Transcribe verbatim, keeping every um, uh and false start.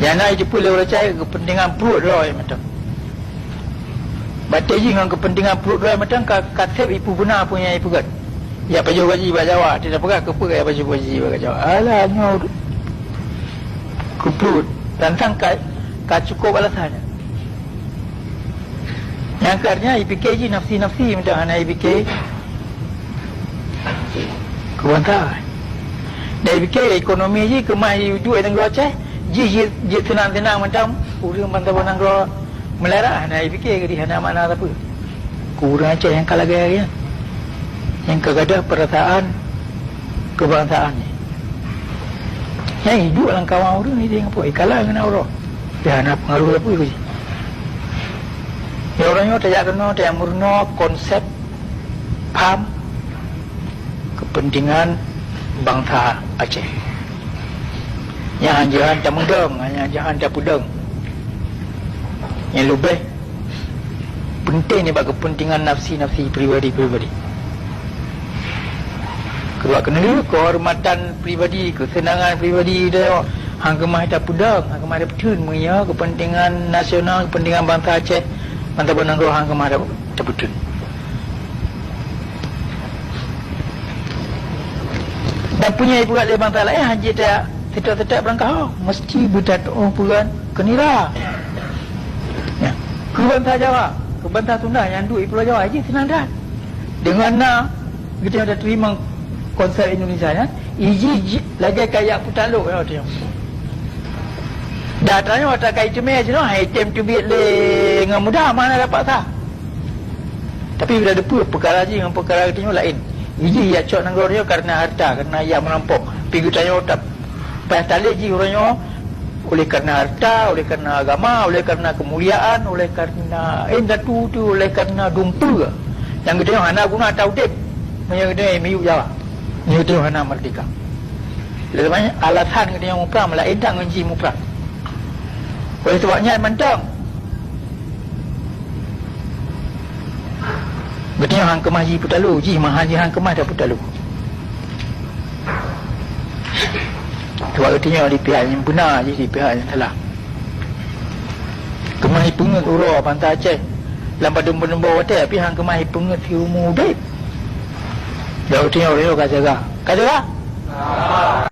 Nyang na jiteupeue lé ureuëng Aceh keupeuntengan pruet droe mantong. Batée jih ngon keupeuntengan pruet droe mantong ka, ka seb ipeuguna peue nyang ipeugét. Ya pajoh gaji bak Jawa, tidak peugah keupeue ya pajoh gaji bak Jawa. Alah nyoe keu pruet, tantang ka, ka cukup alasan. Nyang karena ipike jih nafsi-nafsi mantong hana ipike keu bansa. Dan ipike ekonomi jih keumah iduek nanggroe Aceh, jih, jih, jih seunang-seunang mantong ureuëng bansa nanggroe meularat hana ipike keu jih hana makna sapeue. Keu ureuëng Aceh nyang ka lagée nyan, nyang ka gadôh perasaan keubangsaan nyan. Nyang iduek lam kawan ureuëng idéh ngon peue ikala ngon uroe. Dia hana pengaruh sapeue keu jih. Ya ureuëng nyoe tajak keunoe tajak meurunoe konsep paham keupeuntengan bansa Aceh. Nyang jihan tameudong, nyang jihan tapeudong. Nyang leubeh penting nibak keupeuntengan nafsi-nafsi pribadi-pribadi. Keubah keuneulheueh keuhormatan pribadi, keuseunangan pribadi droe hang keumah tapeudong, hang keumah tapeutheun meunyoe keupeuntengan nasional, keupeuntengan bansa Aceh, bansa bansa nanggroe hang keumah ta-, tapeutheun. Dan peue nyang ipeugah lé bansa laén hana jeuet taseutôt-seutôt beurangkaho, meusti beutatuoh peue keunira. Ya. Keu bansa Jawa, keu bansa Sunda nyang duek di Pulo Jawa jih seunang that. Deungon na geutanyoe tateurimong konsep Indonesia nyan, iji ji-, lagée kaya peutalok nyoe teuh. Dan tanyoe takai teumé jinoe hai tem teubiet lé ngon mudah mana dapat sah. Tapi bila deupeu peukara jih ngon peukara geutanyoe laén. Iji ya cok nanggroe nyoe karena harta, karena ya merampok. Pi geutanyoe tap payah talek jih uroe nyoe oleh karena harta, oleh karena agama, oleh karena kemuliaan, oleh karena indatu tu, oleh karena dumpeue. Nyang geutanyoe hana guna ata udeb. Meunyoe geutanyoe miyueb Jawa. Meunyoe geutanyoe hana merdeka. Lé banyak alasan geutanyoe muprang, meulaén that ngon jih muprang. Oleh sebab nyan mantong geutanyoe hang keumah jih peutalo, jih mahan jih hang keumah dah peutalo. Sebab geutanyoe di pihak nyang beuna jih di pihak nyang salah. Keumah ipeungeut uroe bansa Aceh lam padum-padum boh watée, tapi hang keumah ipeungeut siumu udeb. Dah geutanyoe uroe ka jaga. Ka jaga?